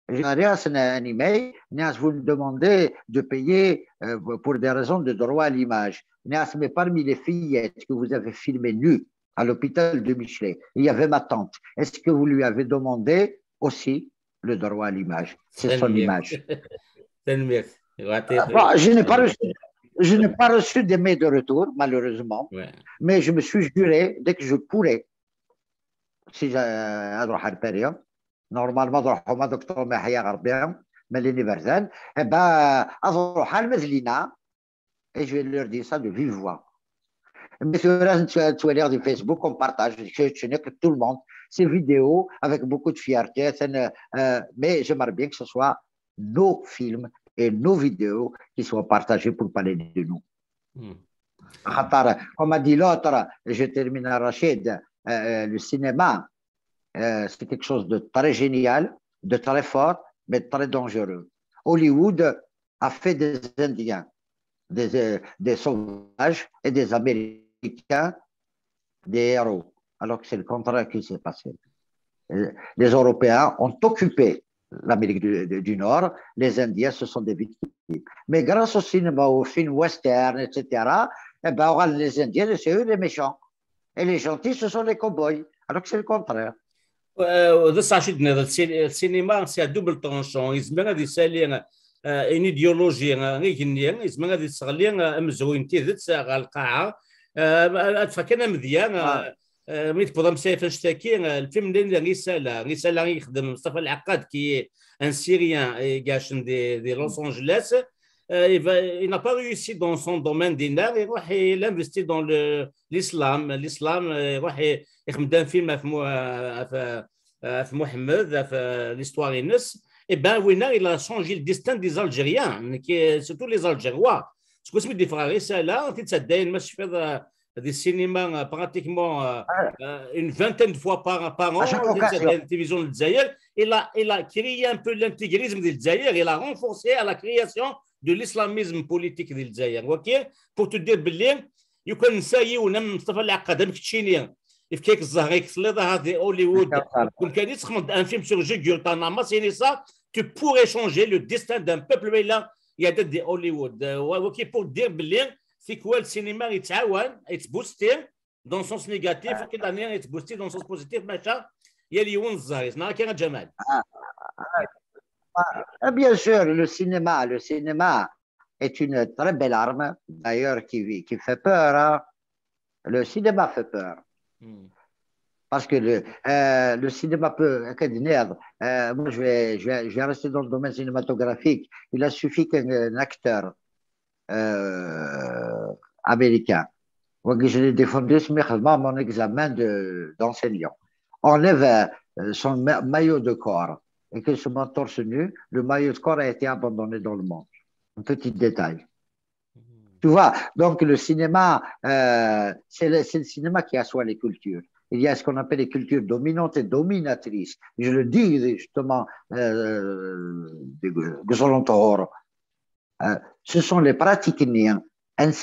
J'ai un email, vous me demandez de payer, euh, pour des raisons de droit à l'image. Mais parmi les fillettes que vous avez filmées nues à l'hôpital de Michelet, il y avait ma tante. Est-ce que vous lui avez demandé aussi le droit à l'image ? C'est son image. Bon, je n'ai pas reçu, je n'ai pas reçu de mail de retour, malheureusement, mais je me suis juré, dès que je pourrai, si j'ai, euh, ad ruḥeɣ ar Paris, normalement, ad ruḥeɣ ma docteur Mahi Ɣerbi, ma Lini Berzan, eh ben, ad ruḥeɣ arma d l'INA, et je vais leur dire ça de vive voix. Mais sur Facebook, on partage, je, je connais que tout le monde, ces vidéos avec beaucoup de fierté, euh, mais j'aimerais bien que ce soit nos films et nos vidéos qui soient partagés pour parler de nous. Comme a dit l'autre, je termine, Rachid, euh, le cinéma, euh, c'est quelque chose de très génial, de très fort, mais de très dangereux. Hollywood a fait des Indiens, des, euh, des sauvages et des Américains des héros, alors que c'est le contraire qui s'est passé. Euh, les Européens ont occupé l'Amérique du, du, du Nord, les Indiens, ce sont des victimes. Mais grâce au cinéma, aux films western, et cetera, eh ben, on les Indiens, c'est eux les méchants. Et les gentils, ce sont les cow-boys. Alors que c'est le contraire. D ṣṣeḥ acu d-tenniḍ, le cinéma, c'est à double tranchant. Yezmer ad isali, euh, une idéologie, euh, igenni, yezmer ad isseɣli, euh, amezruy n tidet, euh, ɣer lqaɛa. Euh, ad d-fkeɣ kan amedya, euh, euh, mi tewweḍ amsayef annect-agi, euh, lfilm-nni n Risala, Risala i yexdem Mustafa Lɛeqqad, qui est un Syrien, i iɛeccen di, di Los Angeles. Euh, il va, il n'a pas réussi dans son domaine dinna, iruḥ, il investit dans le, l'islam, l'islam, euh, iruḥ, i- ixdem un film ɣef Mu-, ɣef, ɣef Muḥemmed, ɣef, euh, l'histoire-ines. Eh ben, winna, il a changé le destin des Algériens, qui, surtout les Algérois. Parce que c'est des frères et sœurs, là, on dit ça, ma tceffiḍ, euh, di cinéma, euh, pratiquement, euh, euh, une vingtaine de fois par, par an, di télévision de Zaïre. Il a, il a créé un peu l'intégrisme de Zaïre, il a renforcé à la création de l'islamisme politique de Zaïre. Ok ? Pour te dire, belli, yukan nsa yiwen am Mustafa Lɛeqqad, am keččini, yefka-k zzher-ik, tesliḍ ahat di Hollywood. Comme kan i txedmeḍ un film sur Jugurtha, ma c'est ça, tu pourrais changer le destin d'un peuple, mais là, il y a des Hollywood. Euh, ok, pour dire, belli, c'est quoi le cinéma, yettɛawan, yettbusti dans le sens négatif, akken daɣen yettbusti dans le sens positif, maca yal yiwen zzher-is. Neɣ akka, a Ǧamal ? Ah, bien sûr, le cinéma, le cinéma est une très belle arme, d'ailleurs, qui, qui fait peur, hein. Le cinéma fait peur. Parce que le, euh, le cinéma peut, euh, moi je vais, je vais, je vais rester dans le domaine cinématographique. Il a suffi qu'un, un acteur, euh, américain. Wagi, je l'ai défendu, c'est mon examen de, d'enseignant. Enlève euh, son ma- maillot de corps et que se met torse nu, le maillot de corps a été abandonné dans le monde. Un petit détail. Tu vois, donc le cinéma, euh, c'est le, c'est le cinéma qui assoit les cultures. Il y a ce qu'on appelle les cultures dominantes et dominatrices. Je le dis justement, euh, de, de, euh, ce sont les pratiques, euh, les,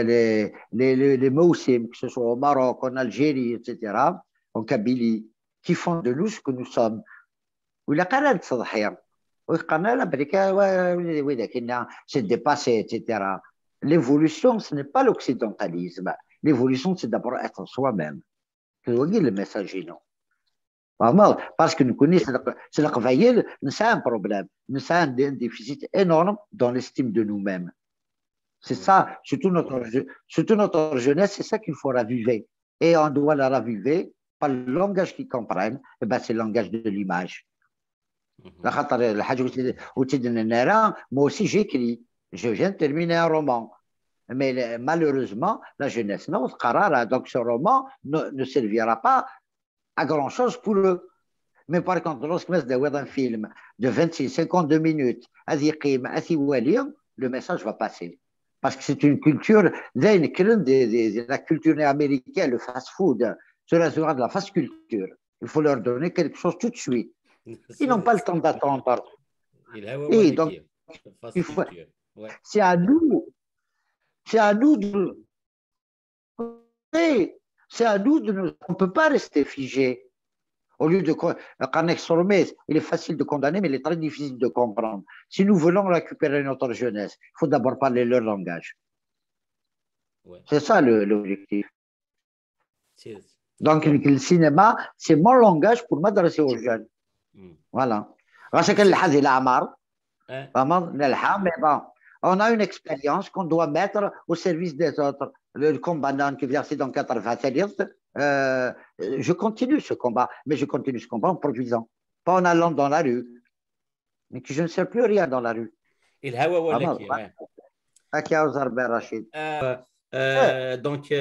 les, les, les, les mawsim, que ce soit au Maroc, en Algérie, et cetera, en Kabylie, qui font de nous ce que nous sommes. Ou la carrière de Sadhir. Oui, c'est dépassé, et cetera. L'évolution, ce n'est pas l'occidentalisme. L'évolution, c'est d'abord être soi-même. C'est le message, non. Parce que nous connaissons, c'est le c'est un problème. Nous avons un déficit énorme dans l'estime de nous-mêmes. C'est ça, surtout notre, surtout notre jeunesse, c'est ça qu'il faut raviver. Et on doit la raviver par le langage qu'ils comprennent, et ben c'est le langage de l'image. Moi aussi, j'écris. Je viens de terminer un roman. Mais malheureusement, la jeunesse, non, donc ce roman ne, ne servira pas à grand chose pour eux. Mais par contre, lorsque je vois un film de vingt-six, cinquante-deux minutes, le message va passer. Parce que c'est une culture, la culture américaine, le fast-food, cela sera de la fast culture. Il faut leur donner quelque chose tout de suite. Ils n'ont pas le temps d'attendre. Et donc, c'est à nous, c'est à nous de, c'est à nous de nous, on ne peut pas rester figé. Au lieu de, il est facile de condamner, mais il est très difficile de comprendre. Si nous voulons récupérer notre jeunesse, il faut d'abord parler leur langage. C'est ça l'objectif. Donc, le cinéma, c'est mon langage pour m'adresser aux jeunes. Voilà. Parce que le Hazil Amar, mais bon, on a une expérience qu'on doit mettre au service des autres. Le combat qui vient dans quatre-vingt-treize, euh, je continue ce combat, mais je continue ce combat en produisant, pas en allant dans la rue. Mais que je ne sers plus rien dans la rue. Donc,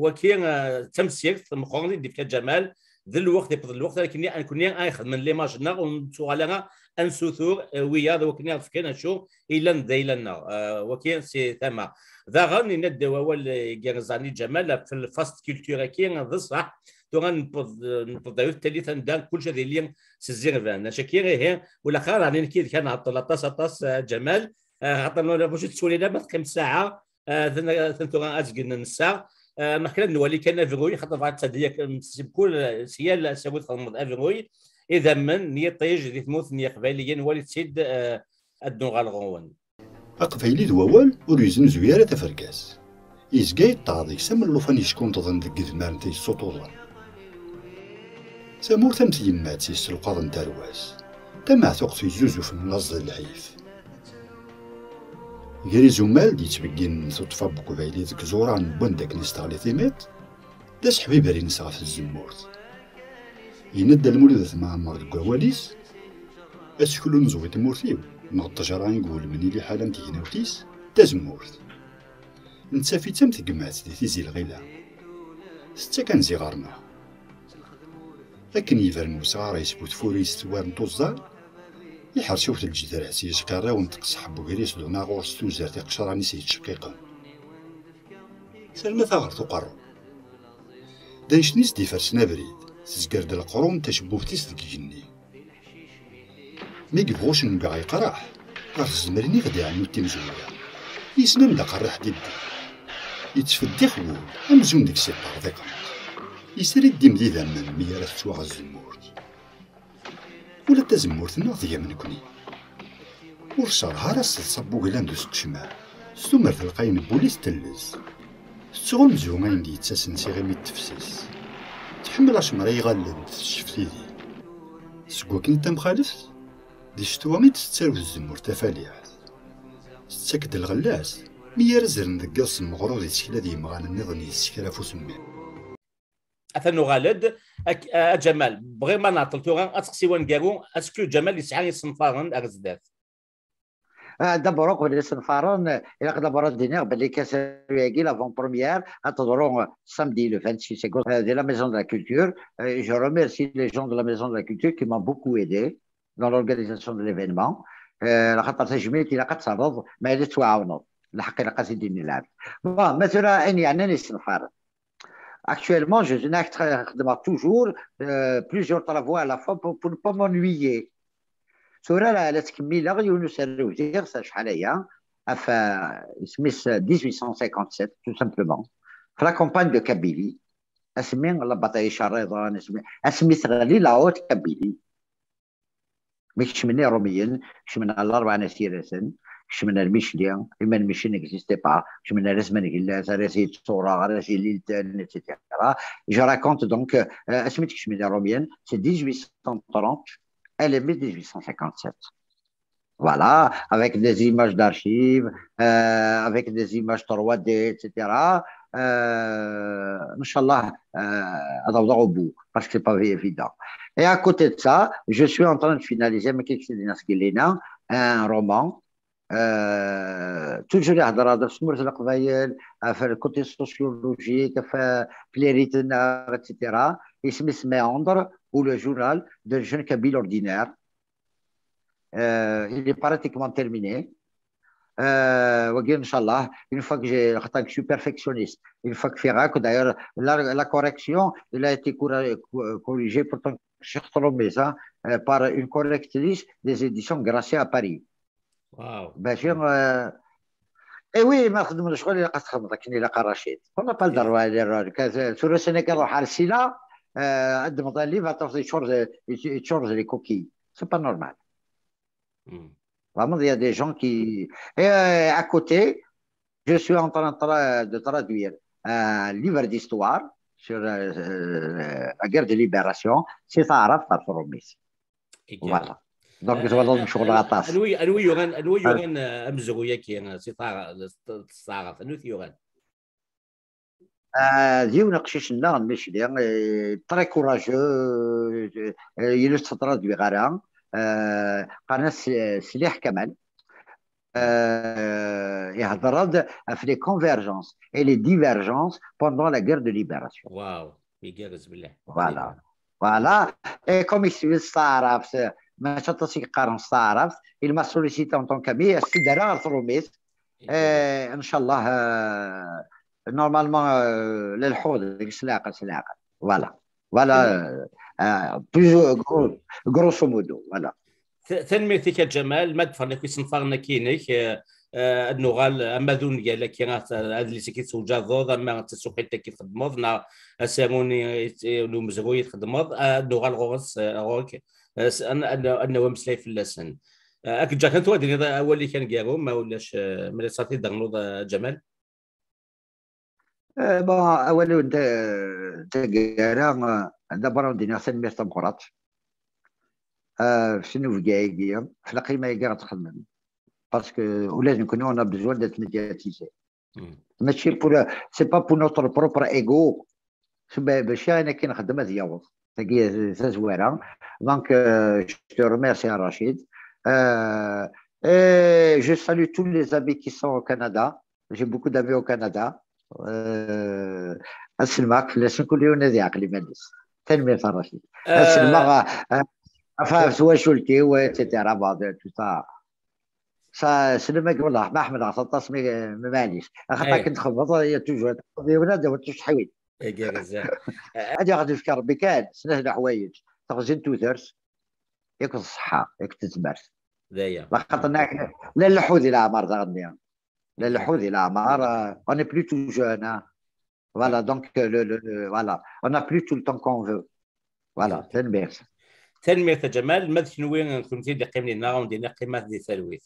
waki d tamsirt meqqren i d-ifka Ǧamal, d lweqt, iwweḍ lweqt ara nekni ad nexdem l'image-nneɣ, ur nettuɣal ara ad nessutur wiyaḍ wakken ad aɣ-d-fken acu yellan d ayla-nneɣ. Waki si tama. Daɣen, yenna-d wawal igerrzen i Ǧamal ɣef fast culture-agi, d ṣṣeḥ. Tura newweḍ ɣer tallit anda kullec ad yili s zzirban. Acaki, ihi, ur ilaq ara nekni ad nɛeṭṭel aṭas, aṭas, Ǧamal, xaṭer ur nettwali ara ma teqqim ssaɛa, atan tura azgen n ssaɛa. Neɣ kra nwali kan abruy, xaṭer bɣiɣ ad tadiya si yal asawi txedmeḍ abruy, idammen n yiṭij di tmurt n Yiqbayliyen, walit-tt-id, ad d-nuɣal ɣur-wen. Aqbayli d wawal ur yeznuzuy ara taferka-s. Yezga yeṭṭeɛ deg-s am llufan yeckunṭḍen deg yedmaren t-yessuṭuḍen. Tamurt am tyemmat yesselqaḍen tarwa-s, tameɛtuqt yezzuzufen laẓ d lḥif. Gar izumal d-yettbegginen tuṭṭfa n uqbayli deg iẓuran n wanda akken i s-teɣli timiṭ, d aseḥbiber-ines ɣef tzemmurt. Yenna-d Dda Lmulud At Mɛemmer deg wawal-is: Aseklu n ẓwi n tmurt-iw, neɣ ṭṭejra i iwulmen i liḥala n tegnawt-is, d tazemmurt. Nettaf-itt am tegmat di tizi lɣila, tettak anzi ɣer-neɣ. Akken yebren usɣar-is bu tfurist war n tuẓẓal, iḥerc-iwet lǧedra-s yecqirriwen teqseḥ n wegris d unaɣur s tuzert iqecran-is yettceqqiqen. Terna taɣert uqerru. D annect-nni i s-d-ifersen abrid, tezger-d leqrun tacebbubt-is deg igenni. Mi yebɣa ucengaɣ yeqreḥ, ɣer tzemrin i ɣ-d-iɛennu timezwura. Yessen anda qerriḥ diddi. Yettfeddix wul, amzun deg-s iṭṭerḍiqent. Yesri ddin d idammen mi ara tettwaɣ tzemmurt. Ula d tazemmurt-nneɣ tga am nekni. Ur tcerreɛ ara s teḍsa n wuglan d usqecmer, s tumert lqayen n wul-is tellez. Tettɣunzu ayen d-yettasen s iɣimi d tefses. Tḥemmel acemra iɣallen, tecef tidi. Seg wakken i d tamxaleft, di ccetwa i d-tettarew tzemmurt tafaliɛt. Tettak-d lɣella-s mi ara zren deg yiḍes n meɣrud isekla d yemɣan nniḍen yessekra ɣef usemmiḍ. Atan nuɣal-d. A Ǧamal, bɣiɣ ma nɛeṭṭel tura aseqsi waneggaru, est-ce que Ǧamal yesɛa isenfaren ar zdat? Ah, d'abord, uqbel isenfaren, ilaq d'abord ad d-iniɣ belli Kasaru-agi, l'avant-première, ad teḍru samedi le vingt-six août, euh, de la Maison de la Culture. Euh, je remercie les gens de la Maison de la Culture qui m'ont beaucoup aidé dans l'organisation de l'événement. Euh, lxaṭer tajmilt ilaq ad terreḍ, ma yella tettwaɛawneḍ. Lḥeqq ilaq ad t-id-ini lɛebd. Bon, ma tura ayen yeɛnan isenfaren. Actuellement, je suis xeddmeɣ toujours euh, plusieurs travaux à la fois pour, pour ne pas m'ennuyer. Tura la, la ttkemmileɣ yiwen userrew diɣ s acḥal aya, ɣef, euh, isem-is dix-huit cent cinquante-sept, tout simplement, ɣef la campagne de Kabylie, asmi la bataille icerriḍen, asmi, asmi teɣli la haute Kabylie. Mi kecmen Iṛumiyen, kecmen ɣer Larebɛa n At Yiraten, kecmen ar Micli, imi Micli n'existait pas, kecmen ar Asma n Gellas, ar At Yettura, ar At Ililten, et cetera. Je raconte donc, euh, asmi d-kecmen Iṛumiyen, c'est dix-huit cent trente, elle est dix-huit cent cinquante-sept. Voilà, avec des images d'archives, euh, avec des images trois D, et cetera. Euh, Inch'Allah, euh, ad awḍeɣ au bout, parce que c'est pas évident. Et à côté de ça, je suis en train de finaliser, mais qu'est-ce que c'est, un roman, euh, toujours يهضر هذا في سمرة القبايل, في le côté sociologique, في les règles, et cetera. اسمه Méandres ou le journal d'un jeune kabyle ordinaire. Euh, il est pratiquement terminé. Euh, وقيل إن شاء الله, une fois que j'ai, en tant que je suis perfectionniste, une fois que في راك, d'ailleurs, la, la correction, il a été corrigé, pourtant je suis, hein, euh, par une correctrice des éditions Grasset à Paris. Wow. باش, euh, et oui, ما خدمنا شغل اللي قد خدمت كني لا رشيد. On n'a pas le droit à l'erreur. Sur le Sénégal, on a le sila, euh, عندما تطلع لي, va تشرج, تشرج les coquilles. C'est pas normal. Vraiment, il y a des gens qui. Et euh, à côté, je suis en train de traduire un livre d'histoire sur euh, la guerre de libération. C'est ça, Araf Farfromis. Voilà. Donc, je vais dans le show de la tasse. Anwi yuran, anwi yuran amezruy-agi, si taɛrabt, anwi t-yuran? D yiwen uqcic-nneɣ n Micli, très courageux, yella ur t-traduiɣ ara, qqaren-as Sliḥ Kamal, ihedder-d ɣef les convergences et les divergences pendant la guerre de libération. Waw, igerrez mliḥ. Voilà. Voilà. Et comme yekseb s taɛrabt, mačči aṭas i yeqqaren s taɛrabt, il m'a sollicité en tant qu'ami, as-t-id-rreɣ ɣer tṛumit. Ncallah, normalement, la leḥḥuɣ deg s leɛqel, s leɛqel. Voilà. Voilà. Plus grosso modo. Voilà. Tanemmirt-ik a Ǧamal, ma d-ffɣen akk isenfaren-agi-inek, ad nuɣal ama d ungal-agi, adlis-agi tewjadeḍ, ama d tasuqilt-agi txeddmeḍ, neɣ asaru n umezruy i txeddmeḍ, ad nuɣal ɣur-s, ɣur-k, ad nawi ameslay fell-asen. Ad k-ǧǧeɣ kan tura ad d-tiniḍ awal-ik aneggaru, ma ulac, ma la t-id-ternuḍ a Ǧamal. Bon, awal-iw n taggara, d'abord ad d-iniɣ tanemmirt tameqqrant ɣef nnubga-agi, ɣef lqima-agi i ɣ-d-txedmem. Parce que ula d nekkni, on a besoin d'être médiatisé. Mačči pour, c'est pas pour notre propre ego. Mačči ayen akken nxeddem ad yaweḍ. Tagi d tazwara. Donc, euh, je te remercie, Rachid. Euh, et je salue tous les amis qui sont au Canada. J'ai beaucoup d'amis au Canada. Ad sellmeɣ fell-asen, kul yiwen ad yeɛqel iman-is. Tanemmirt a Rachid. Ad sellmeɣ ɣef twacult-iw, et cetera. Tout ça. Sslam-agi, wellah ma ḥemmleɣ-t aṭas, mais maɛlic. Axaṭer akken txedmeḍ, toujours yiwen ad d-tawiḍ ḥawi. Ad yaɣ-d ifk Rebbi kan snat leḥwayeǧ: teɣzi n tudert, akked ṣṣeḥḥa, akked tezmert. D aya. Lxaṭer la nleḥḥu di leɛmer daɣen-nni. La nleḥḥu di leɛmer, on n'est plus tout jeune, hein. Voilà, donc, le, le, voilà, on n'a plus tout le temps qu'on veut. Voilà, tanemmirt. Tanemmirt a Ǧamal, ma d kenwi, kennemti d-iqqimen dinna, ɣawen dinna qqimat di talwit.